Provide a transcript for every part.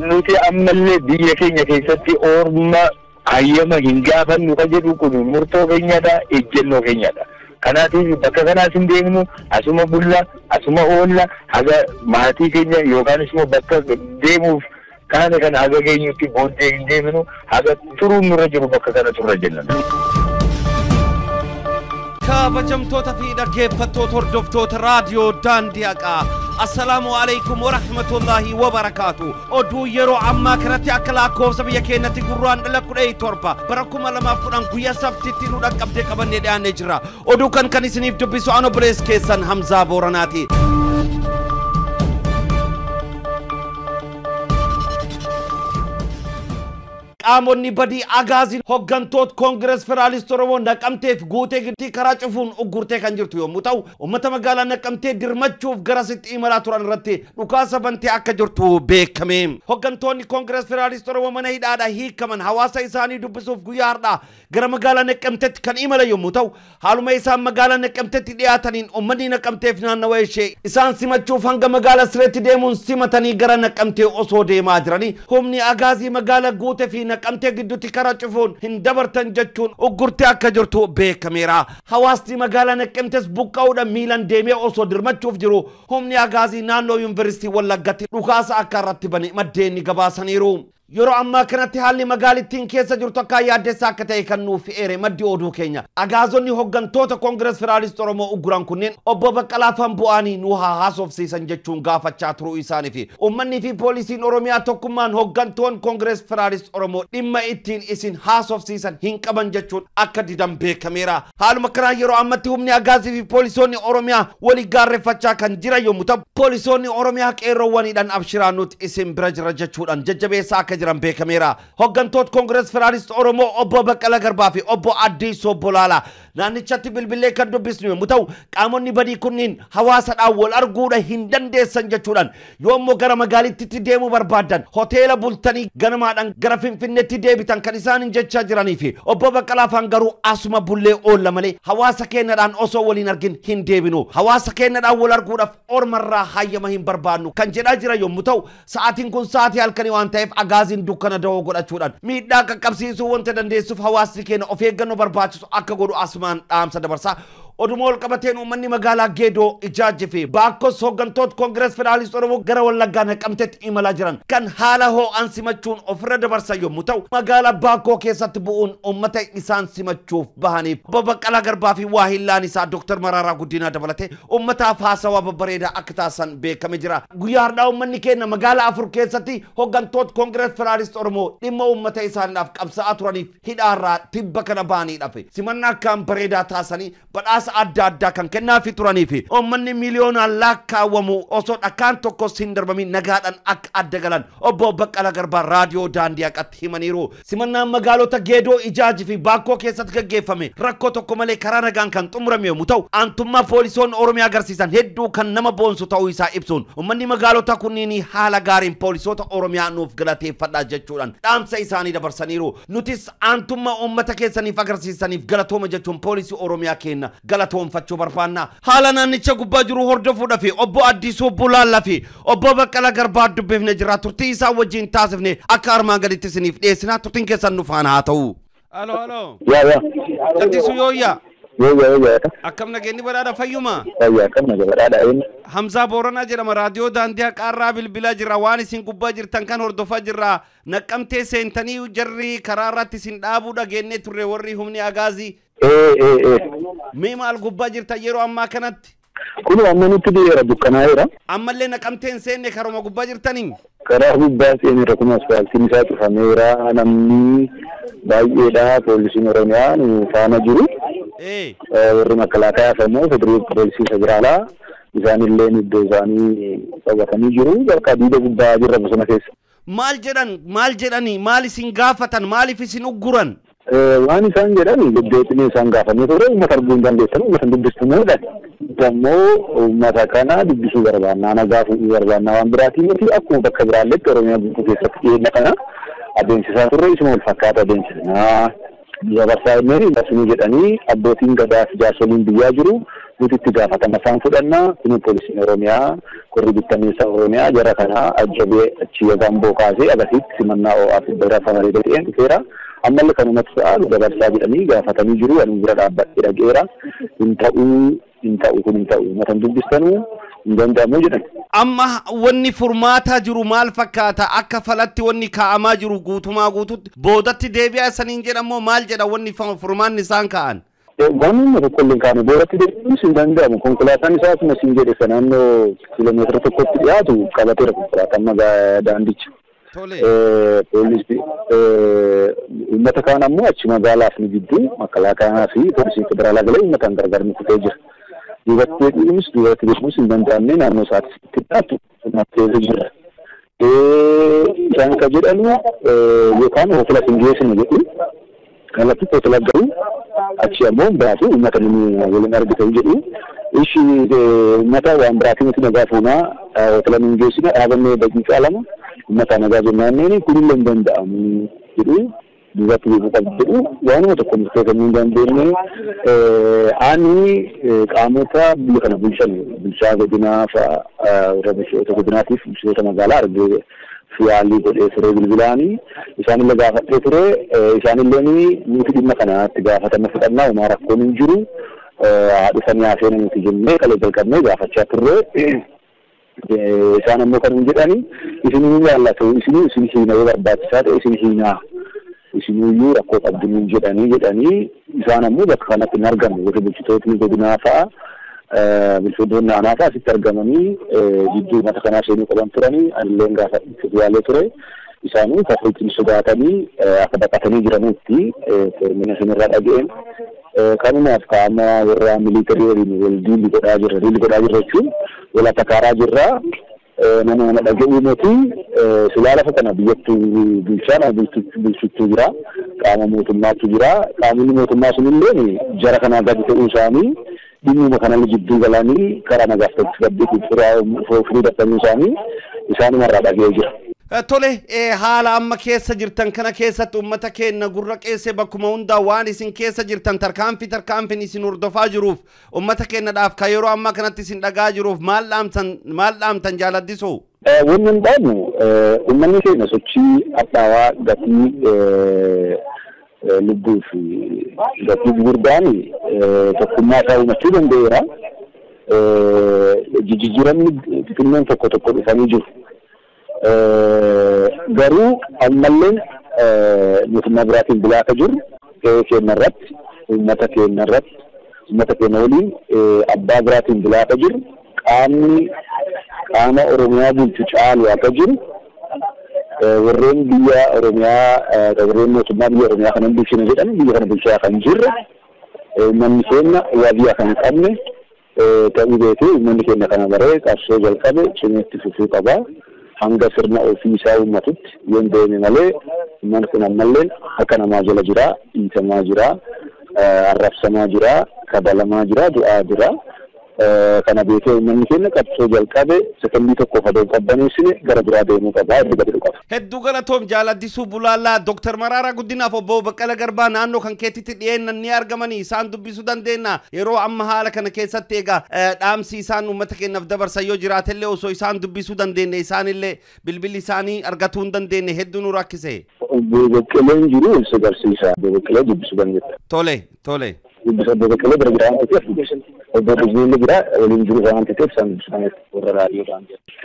Nuti ammallee biyya keenya keessatti orma hayyama hin gaafannu kan jedhu kun murtoo keenyadha, ejjennoo keenyadha. Kanaatiif bakka kanaas hin deemnu, asuma bulla, asuma oolla, haga maatii keenya yookaan immoo bakka deemuuf kaane kana haga geenyutti booddee hin deemnu, haga turuun nurra jiru bakka kana turra jenna. Kabajamtoota fi dhaggeeffattoota hordoftoota raadiyoo Daandii Haqaa. Assalaamu alaikum wa rahmatullahi wa barakaatu. Oduu yeroo ammaa kanatti akka lakkoofsa biyya keenyatti gurraan dhala 17 bara 2010 guyyaa sabtiitti nu dhaqqabdee qabannee dhiyaannee jira. Oduu kan isiniif dubbisu an obboleessa keessan Hamzaa Booranaati. Qaamonni badii agaaziin hoggantoota Koongirees Federaalistii Oromoo Naqamteef guutee gidduu karaa cufuun uggurtee kan jirtu yommuu ta'u, uummata magaalaa Naqamtee dirmachuuf garasitti imalaa turan irratti dhukaasa bantee akka jirtu beekame. Hoggantoonni Koongirees Federaalistii Oromoo mana hidhaadhaa hiikaman hawaasa isaanii dubbisuuf guyyaa har'aa gara magaalaa Naqamteetti kan imalan yommuu ta'u, haaluma isaan magaalaa Naqamteetti dhiyaataniin uummanni Naqamteef naannawa ishee isaan simachuuf hanga magaalaa Sireetti deemuun simatanii gara Naqamtee osoo deemaa jiranii humni agaazii magaalaa guutee fi Naqamtee gidduutti karaa cufuun hin dabartan jechuun uggurtee akka jirtu beekameera. Hawaasni magaalaa Naqamtees buqqa'uudhaan miilaan deemee osoo dirmachuuf jiru humni agaazii naannoo yuunivarsiitii Wallaggaatti dhukaasa akka irratti bane maddeen gabaasaniiru. Yeroo ammaa kanatti haalli magaalittiin keessa jirtu akka yaaddessaa akka ta'e kan nuuf eere maddi oduu keenya. Agaazonni hoggantoota Koongirees Federaalistii Oromoo ugguran kunneen obbo Baqqalaa Fanbu'aanii nu haa haasofsiisan jechuun gaafachaa turuu isaanii fi uummanni fi poolisiin Oromiyaa tokkummaan hoggantoon Koongirees Federaalistii Oromoo dhimma ittiin isin haasofsiisan hin qaban jechuun akka didan beekameera. Haaluma kanaan yeroo ammatti humni agaazii fi poolisoonni Oromiyaa walii gaarreeffachaa kan jiran yommuu ta'u, poolisoonni Oromiyaa qeerroowwaniidhaan abshiraa nuti isin bira jira jechuudhaan jajjabeessaa akka jiran beekameera. Hoggantoota Koongirees Federaalistii Oromoo obbo Baqqalaa Garbaa fi obbo Addisoo Bolaalaa naannichatti bilbilee kan dubbisnu yommuu ta'u, qaamonni badii kunniin hawaasadhaan wal arguudha hin dandeessan jechuudhaan yoommoo gara magaalittitti deemuu barbaadan hoteela bultanii ganamaadhaan gara Finfinneetti deebitan kan isaan jechaa jiranii fi obbo Baqqalaa faan garuu asuma bullee oolla malee hawaasa keenyadhaan osoo waliin argin hin deebinu. Hawaasa keenyadhaan wal arguudhaaf ormarraa hayyama hin barbaannu kan jedhaa jira yommuu ta'u, sa'aatiin kun sa'aatii halkanii waan ta'eef agaaziin dukkana dawoo godhachuudhaan miidhaa qaqqabsiisuu wanta dandeessuuf hawaasni keenya of eeggannoo barbaachisu akka godhu asumaan dhaamsa dabarsaa. Oduma wal qabateen uummanni magaalaa Geedoo Ijaajji fi Baakkos hoggantoota Koongirees Federaalistii Oromoo gara Wallaggaa Naqamteetti imalaa jiran kan haala ho'aan simachuun ofirra dabarsan yommuu ta'u, magaalaa Baakkoo keessatti bu'uun uummata isaan simachuuf bahaniif obbo Baqqalaa Garbaa fi waahillaan isaa Dr. Mararaa Guddinaa dabalatee uummataaf haasawaa babbareedaa akka taasisan beekame jira. Guyyaa har'aa uummanni keenya magaalaa afur keessatti hoggantoota Koongirees Federaalistii Oromoo dhimma uummata isaaniidhaaf qabsaa'aa turaniif hidhaarraa tibba kana bahaniidhaaf simannaa akkaan bareedaa taasisanii badhaasa adda addaa kan kennaafii turanii fi uummanni miiliyoonaan lakkaawwamu osoo dhakkaan tokkos hin darbamin nagaadhaan akka adda galan obbo Baqqalaa Garbaa raadiyoo Daandii Haqaatti himaniiru. Simannaan magaalota Geedoo Ijaajii fi Baakkoo keessatti gaggeeffame rakkoo tokko malee karaa nagaan kan xumurame yommuu ta'u, aantummaa poolisoonni Oromiyaa agarsiisan hedduu kan nama boonsu ta'uu isaa ibsuun uummanni magaalota kunniin haala gaariin poolisoota Oromiyaa nuuf galateeffadhaa jechuudhaan dhaamsa isaanii dabarsaniiru. Nutis aantummaa uummata keessaniif agarsiisaniif galatooma jechuun poolisii Oromiyaa kenna galatoonfachuu barbaanna. Haala naannicha gubbaa jiru hordofuudhaaf obbo Addisuu Bulaallaa fi obbo Baqqalaa Garbaa dubbifne jira. Turtii isaa wajjin taasifne akka armaan gaditti isiniif dhiyeessina. Turtiin keessan nu faana haa ta'u. Alo alo. Yaa yaa. Addisuu yooyyaa. Yooyyaa yooyyaa. Akkam nageenyi badhaadha fayyuma? Fayyaa akkam naga badhaadha eenyu? Hamzaa Booranaa jedhama raadiyoo Daandii Haqaarraa bilbilaa jira. Waan isin gubbaa jirtan kan hordofaa jirra. Naqamtee seentanii jarri karaa irratti isin dhaabuu dhageennee turre warri humni agaazii. Mee maal gubbaa jirtan yeroo ammaa kanatti? Kun amma nutti dhiyeera dukkanaa'eera. Ammallee Naqamteen seenne karuma gubbaa jirtanii? Karaa gubbaa seeneera kun asfaaltiin isaa cufameera namni baay'eedha poolisiin Oromiyaa nu faana jiru. Warri makalaakaa immoo poolisii federaalaa isaanillee iddoo isaanii qabatanii jiru. Bakka diida gubbaa jirra bosona keessa. Maal jedhan maal jedhanii maal isin gaafatan maaliif isin ugguran? Waan isaan jedhan deddeebiin isaan gaafannee ture uummata arguu hin dandeessan uummata dubbistuu jedhan. Ammoo uummata kana dubbisuu barbaannaa nagaa fuudhuu barbaannaa waan biraatiin miti akkuma bakka biraalleetti Oromiyaa guutuu keessatti dhiyeenya kana adeemsisaa turre isuma wal fakkaata adeemsisnaa. Dabarsaa inni asuma jedhanii abbootiin gadaa fi jaarsoliin biyyaa jiru nuti itti gaafatama isaan fudhannaa kun poolisiin Oromiyaa Korri bittinneessaa Oromiyaa jara kana ajjabee achi Amboo kaasee agasitti simannaa ho'aa fi bira bareeda ta'een dhufeera. Ammallee kanumatti ta'a dabarsaa jedhanii gaafatanii jiru. Ani bira dhaabbadhee dhaga'eera. Hin ta'uu hin ta'u kun hin ta'u matan dubbistanuu hin danda'amu jedhan. Amma wanni furmaataa jiru maal fakkaata? Akka falatti wanni kaa'amaa jiru guutumaa guututti boodatti deebi'aa saniin jedhamoo maal jedha wanni furmaanni isaan kaa'an? Wanni tokko illee kaa'ame boodatti deebi'uus hin danda'amu. Konkolaataan isaa akkuma siin jedhe naannoo kiiloomeetira tokkotti dhiyaatu qabateera konkolaataan daandicha. Poolisii uummata kaan ammoo achi magaalaaf ni gidduu makalaakaa fi poolisii federaalaa galee uummataan gargar ni kutee jira. Duubatti deebi'uus duubatti deebi'uus hin danda'amne naannoo isaatti dhiyaatu keessa jira. Isaan kan jedhamu yookaan hoteela hin geessinu jedhu kallattii hoteela garuu achi ammoo baasee uummata ni waliin argatu jedhu. Ishi uummata waan biraatiin nuti nagaa fuunaa hoteela hin geessinu dhaabannee daqiiqaa 2 uummata nagaa jennaan kunillee hin danda'amu jedhu duubatti deebi'uu qabu jedhu waanuma tokko murteeffamuu hin dandeenye. Ani qaamota biyya kana bulchan bulchaa godinaa fa'a warra bulchitoota godinaatiif bulchitoota magaalaa argee yaalii godhee ture bilbilaanii isaanillee gaafadhee ture. Isaanillee nuti dhimma kanatti gaafatama fudhannaa homaa rakkoon hin jiru haa dhufanii haa seenan nuti jennee kalee jalqabnee gaafachaa turre. Isaan ammoo kan hin jedhani isinuu jaallatu isinuu isin hiina yoo barbaachisaa ta'e isin hiinaa isinuyyuu rakkoo qabdu nuun jedhanii isaan ammoo bakka kanatti hin argamne warri bulchitootni godinaa fa'a bulchitoonni aanaa fa'a asitti argamanii gidduu uummata kanaa seenuu qaban turanii anilleen gaafa yaalee ture. Isaanuu kafaltiin sodaatanii akka baqatanii jiranutti formina isinirraa dhaga'een. Kanumaaf qaama warra miilitarii waliin wal diilli godhaa jirra. Diilli godhaa jirra jechuun wal atakaaraa jirra. Nama nama dhaga'uu miti silaa lafa kana biyyattuu bulchaa nama bulchuttuu jira. Qaama mootummaatu jira. Qaamonni mootummaa sunillee jara kanaa gadi ta'uu isaanii dhimmuma kanallee jidduu galanii karaa nagaaf tasgabbii furuu dadhabuu isaanii isaanumarraa dhaga'ee jira. Tole haala amma keessa jirtan kana keessatti uummata keenya gurra qeessee bakkuma hundaa waan isin keessa jirtan tarkaanfiin isin hordofaa jiruuf uummata keenyadhaaf kan yeroo ammaa kanatti isin dhagaa jiruuf maal dhaamtan jaaladdisu? Wanni hin dhaabnu uummanni keenya sochii hadhaawaa gatii lubbuu fi gatii gurguddaan tokkummaa isaa uumachuu danda'eera. Jijjiiramni xixinnoon tokko tokko dhufanii jiru. Garuu ammalleen mootummaa biraatiin bulaa akka jirru qe'ee keenya irratti uummata keenya irratti uummata keenya waliin abbaa biraatiin bulaa akka jirru qaamni qaama Oromiyaa bulchu caalu akka jiru warreen biyya Oromiyaa warreen mootummaa biyya Oromiyaa kana bulchina jedhan biyya kana bulchaa kan jirre uummanni keenya waa biyya kan hin qabne ta'uu beekee uummanni keenya kana baree qabsoo jalqabe cimee fufuu qaba. Hanga sirna ofii isaa uummatutti yoo hin deemne malee uummanni kun ammallee harka namaa jala jira, dhiitamaa jira, arrabsamaa jira, kabalamaa jira, du'aa jira. Kana beekee uummanni keenya qabsoo jalqabe sekondii tokkoof adoo hin qabbaneessine gara biraa deemuu qaba, itti gadi qaba. Hedduu galatoom Jaaladdisuu Bulaallaa Dooktar Mararaa Guddinaaf obbo Baqqalaa Garbaa naannoo kan keetitti dhiyeennan ni argamanii isaan dubbisuu dandeenya. Yeroo amma haala kana keessatti egaa dhaamsi isaan uummata keenyaaf dabarsan yoo jiraatellee osoo isaan dubbisuu dandeenye isaanillee bilbilli isaanii argatuu hin dandeenye hedduu nu rakkise. Obbo Baqqaleen jiru ibsa agarsiisa. Obbo Baqqalee dubbisuu dandeetta. Tole tole. Obbo Baqqalee bira jira waan ta'eef obbo Baqqalee jira waliin jiru waan ta'eef isaan dubbisuu dandeetta warra raadiyoodhaan.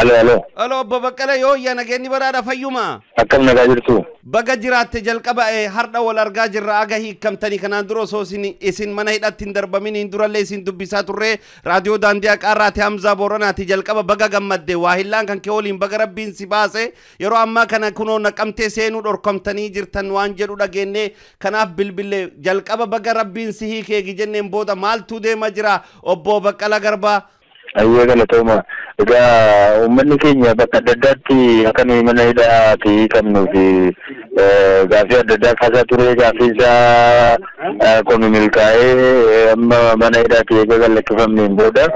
Alo alo. Alo obbo Baqqalee yoo iyya nageenyi badhaadha fayyuma. Akkam nagaa jirtu? Baga jiraatte jalqaba har'a wal argaa jirra aga hiikamtanii kanaan dura osoo isin mana hidhatti hin darbaminiin durallee isin dubbisaa turre raadiyoo daandii haqaarraati Hamzaa Booranaati jalqaba baga gammadde waa hillaan kan kee waliin baga rabbiin si baase yeroo ammaa kana kunoo naqamtee seenuu dhorkamtanii jirtan waan jedhu dhageenye kanaaf bilbille jalqaba baga rabbiin si hiikeegi jenneen booda maaltu deema jira obbo Baqqalaa Garbaa? Ayyee galatooma. Egaa uummanni keenya bakka adda addaatti akka nuyi mana hidhaatti hiikamnuu fi gaaffii adda addaa kaasaa ture. Gaaffii isaa kun milkaa'ee amma mana hidhaatti eega gallakkifamneen booda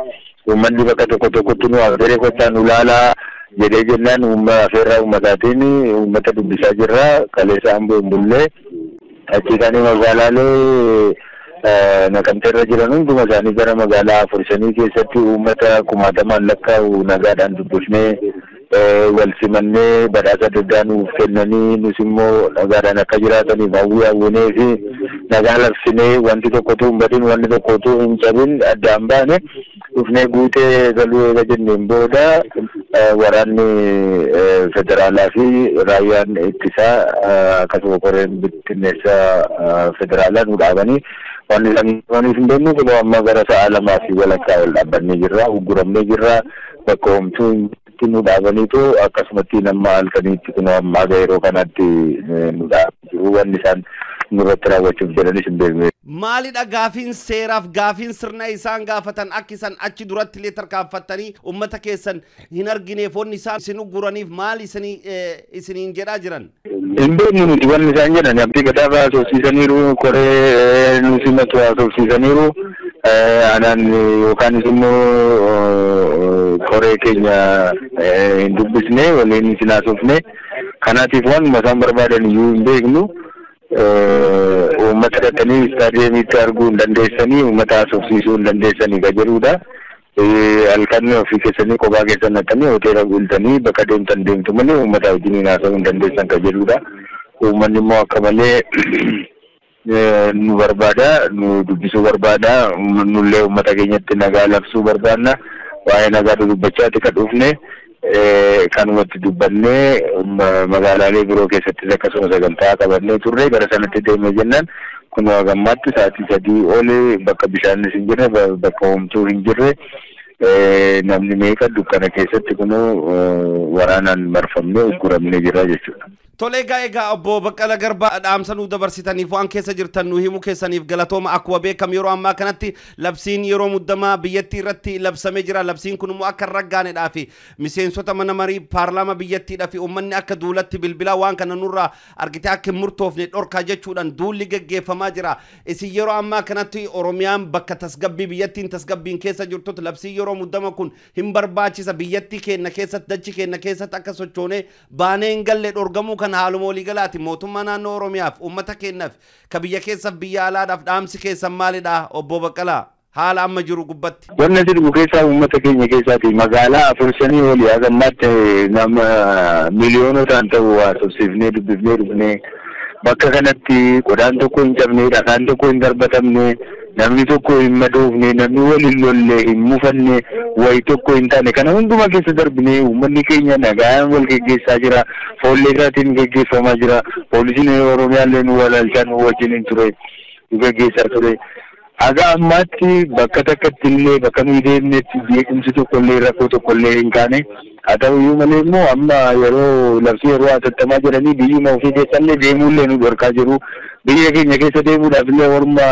uummanni bakka tokko tokkotti nu affeeree kottaa nu laalaa jedhee jennaan affeerraa uummataatiin uummata dubbisaa jirra. Kaleessa Amboo hin bullee achi kan magaalaalee Naqamtee irra jiran hunduma isaanii gara magaalaa 4-5 keessatti uummata kumaatamaan lakkaa'u nagaadhaan dubbifnee wal simannee badhaasa adda addaa nuuf kennanii nus immoo nagaadhaan akka jiraataniif hawwii hawwinee fi nagaa labsinee wanti tokkotu hin badin, wanti tokkotu hin cabin addaan baane dhufnee Guutee galuu eega jenneen booda waraanni federaalaa fi raayyaan ittisaa akkasuma koreen bittinneessaa federaalaa nu dhaabanii wanni isaan hin beeknu. Kun amma gara sa'a 2:30 ol dhaabbannee jirra, ugguramnee jirra. Bakka homtuu nu dhaabaniitu akkasumatti nama halkaniitti kun amma haga yeroo kanatti nu dhaabanii jiru. Wanni isaan nurratti raawwachuuf jedhanis hin beekne. Maalidha gaafiin seeraaf gaafiin sirna isaan gaafatan akka isaan achi duratti illee tarkaanfattanii uummata keessan hin argineef wanni isaan isin ugguraniif maal isiniin jedhaa jiran? Hin beeknu nuti wanni isaan jedhan. Abdii gadaa haasofsiisaniiru, koree nu simatu haasofsiisaniiru. Anaan yookaanis immoo koree keenya hin dubbisne, waliin isin haasofne. Kanaatiif waanuma isaan barbaadan iyyuu hin beeknu. Uummata dhaqanii istaadiyeemiitti arguu hin dandeessanii, uummata haasofsiisuu hin dandeessanii ka jedhudha. Halkan ofii keessanii kophaa keessan dhaqanii hoteela bultanii bakka deemtan deemtu malee uummata wajjiniin haasa'uu hin dandeessan ka jedhudha. Uummanni immoo akka malee nu barbaada, nu dubbisuu barbaada, nullee uummata keenyatti nagaa labsuu barbaanna. Waa'ee nagaa dubbachaati ka dhufne, kanumatti dubbannee magaalaalee biroo keessattis akkasuma sagantaa qabannee turre. Gara sanatti deemee jennaan kun gammaatti sa'aatii 3 oli bakka bishaanis hin jirre, bakka homtuu hin jirre, namni meeqa dukkana keessatti kunuu waraanaan marfamnee ugguramnee jira jechuudha. Tole, egaa obbo Baqqala Garbaa, dhaamsa nuu dabarsitaniif, waan keessa jirtan nu himuu keessaniif galatooma. Akkuma beekamu yeroo ammaa kanatti labsiin yeroo muddamaa biyyattii irratti labsamee jira. Labsiin kun immoo akka hin raggaanedhaa fi miseensota mana marii paarlaamaa biyyattiidhaa fi uummanni akka duulatti bilbilaa waan kana nurraa argitee akka hin murtoofne dhorkaa jechuudhaan duulli geggeeffamaa jira. Isin yeroo ammaa kanatti Oromiyaan bakka tasgabbii biyyattiin tasgabbiin keessa jirtutti labsiin yeroo muddama kun hin barbaachisa, biyyattii keenya keessatti, dachi keenya keessatti akka sochoonee baanee hin galle dhorgamuu kan haaluma waliigalaati mootummaa naannoo Oromiyaaf, uummata keenyaaf, ka biyya keessaaf biyya alaadhaaf dhaamsi keessan maalidha, obbo Baqqalaa, haala amma jiru gubbatti? Wanni asi dhugu keessaa uummata keenya keessaati magaalaa 4-5 olii haga ammaatti nama miiliyoonotaan ta'u haasofsiifnee dubbifnee dhufnee bakka kanatti qodaan tokko hin cabne, dhakaan tokko hin darbatamne, namni tokko hin madoofne, namni wal hin lolle, hin mufanne, wayi tokko hin taane. Kana hundumaa keessa darbinee uummanni keenya nagaan wal geggeessaa jira. Foollee isaatiin geggeeffamaa jira. Poolisiin Oromiyaallee nu walaalchaa nu wajjin hin ture, nu geggeessaa ture. Haga ammaatti bakka takkatti illee bakka nuyi deemnetti jeequmsi tokko illee, rakkoo tokko illee hin kaane. Haa ta'u iyyuu malee immoo amma yeroo labsii yeroo hatattamaa jedhanii biyyuma ofii keessallee deemuullee nu dhorkaa jiru. Biyya keenya keessa deemuudhaaf illee orma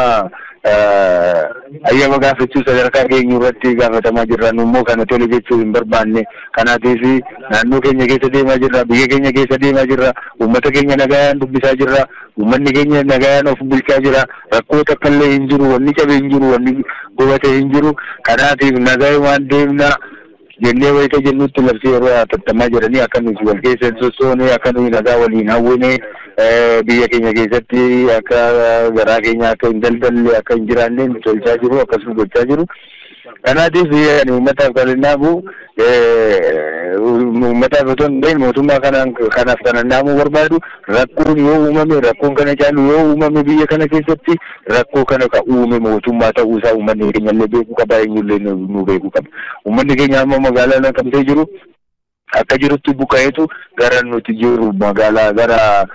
ayyama gaafachuu sadarkaa keenya irratti gaafatamaa jirra. Nu immoo kana tole jechuu hin barbaanne. Kanaatiif naannoo keenya keessa deemaa jirra, biyya keenya keessa deemaa jirra, uummata keenya nagayaan dubbisaa jirra, uummanni keenya nagayaan of bulchaa jira. Rakkoo takka illee hin jiru, wanni cabe hin jiru, wanni gubate hin jiru. Kanaatiif nagayaan deemna jennee wayita jennutti labsii yeroo hatattamaa jedhanii akka nuti wal keessa hin sossoone, akka nuyi nagaa waliin hawwine, biyya keenya keessatti akka garaa keenya akka hin daldalle, akka hin jiraanne nu tolchaa jiru, akkasuma gochaa jiru. Kanaatiif ani uummataaf kan naamu, uummataaf otoo hin ta'in mootummaa kanaan kanaaf kan naamuu barbaadu, rakkoon yoo uumame, rakkoon kana caalu yoo uumame biyya kana keessatti, rakkoo kana ka uume mootummaa ta'uu isaa uummanni keenya illee beekuu qaba, eenyullee nu beekuu qaba. Uummanni keenya amma magaalaa Naqamtee jiru akka jirutti buqqa'eetu gara nuti jirru magaalaa gara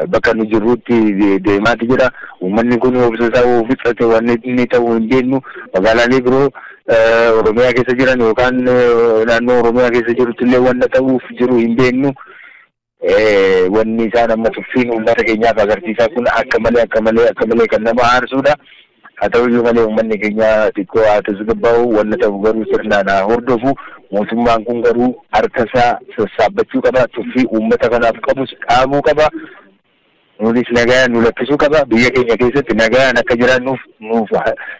bakka nu jirrutti deemaati jira. Uummanni kun obsa isaa fixate wanni inni ta'u hin beeknu. Magaalaalee biroo Oromiyaa keessa jiran yookaan naannoo Oromiyaa keessa jirutti illee wanna ta'uuf jiru hin beeknu. Wanni isaan amma tuffiin uummata keenyaaf agarsiisaa kun akka malee, akka malee, akka malee kan nama aarsudha. Haa ta'u iyyuu malee uummanni keenya xiqqoo haa tasgabbaa'u, wanna ta'u garuu sirnaan haa hordofu. Mootummaan kun garuu harka isaa sassaabbachuu qaba. Tuffii uummata kanaaf qabus dhaabuu qaba. Nutis nagaan nu lakkisuu qaba. Biyya keenya keessatti nagaan akka jiraannuuf nuuf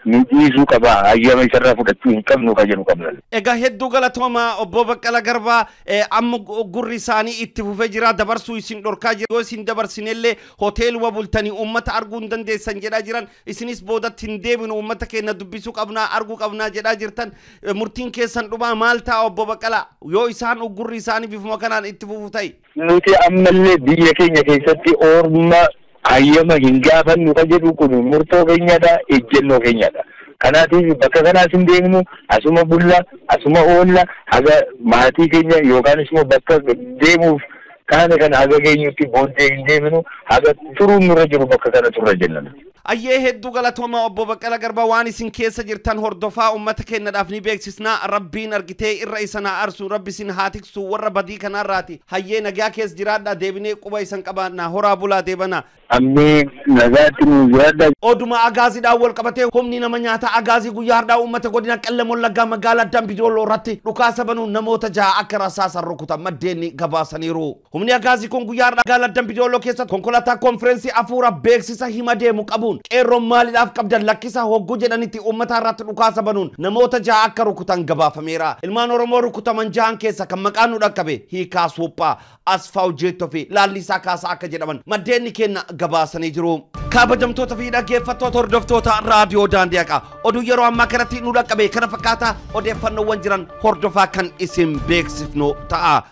nu dhiisuu qaba. Hayyama isarraa fudhachuu hin qabnu ka jedhu qabna. Egaa hedduu galatooma obbo Baqqala Garbaa. Amma gurri isaanii itti fufee jira, dabarsuu isin dhorkaa jira, yoo isin dabarsinellee hoteeluma bultanii uummata arguu hin dandeessan jedhaa jiran, isinis boodatti hin deebinu, uummata keenya dubbisuu qabnaa, arguu qabnaa jedhaa jirtan. Murtiin keessan dhumaa maal ta'a, obbo Baqqala, yoo isaan uggurri isaanii bifuma kanaan itti fufu ta'e? Nuti ammallee biyya keenya keessatti orma hayyama hin gaafannu ka jedhu kun murtoo keenyadha, ejjennoo keenyadha. Kanaatiif bakka kanaas hin deemnu, asuma bulla, asuma oolla, haga maatii keenya yookaan immoo bakka deemuuf kaane kana haga geenyutti booddee hin deemnu, haga turuun nurra jiru bakka kana turra jenna. Ayyee, hedduu galatooma obbo Baqqala Garbaa. Waan isin keessa jirtan hordofaa uummata keenyadhaaf ni beeksisna. Rabbiin argitee irra isan haa arsu, rabbi isin haa tiksu warra badii kanarraati. Hayyee, nagaa keessa jiraadha, deebinee quba isan qabaanna. Horaa bulaa, deebana. Ammee, nagaatti nu jiraadha. Oduma agaaziidhaan wal qabatee, humni nama nyaata agaazii guyyaa har'aa uummata godina Qellem Wallaggaa magaalaa Dambidolloo irratti dhukaasa banuun namoota 6 akka rasaasan rukutan maddeen gabaasaniiru. Humni agaazii kun guyyaa har'aa magaalaa Dambidolloo keessatti konkolaataa konfireensii afuura beeksisa hima deemu qabuun, qeerroon maaliidhaaf qabdan, lakkisa hogguu jedhanitti uummata irratti dhukaasa banuun namoota 6 akka rukutan gabaafameera. Ilmaan Oromoo rukutaman jahan keessa kan maqaan nu dhaqqabe Hiikaa Suuphaa, Asfaaw Jeettoo fi Laallisaa Kaasaa akka jedhaman maddeen keenya gabaasanii jiru. Kabajamtoota fi dhaggeeffattoota hordoftoota raadiyoo Daandii Haqaa, oduu yeroo ammaa kanatti nu dhaqqabe kana fakkaata. Odeeffannoowwan jiran hordofaa kan isin beeksifnu ta'a.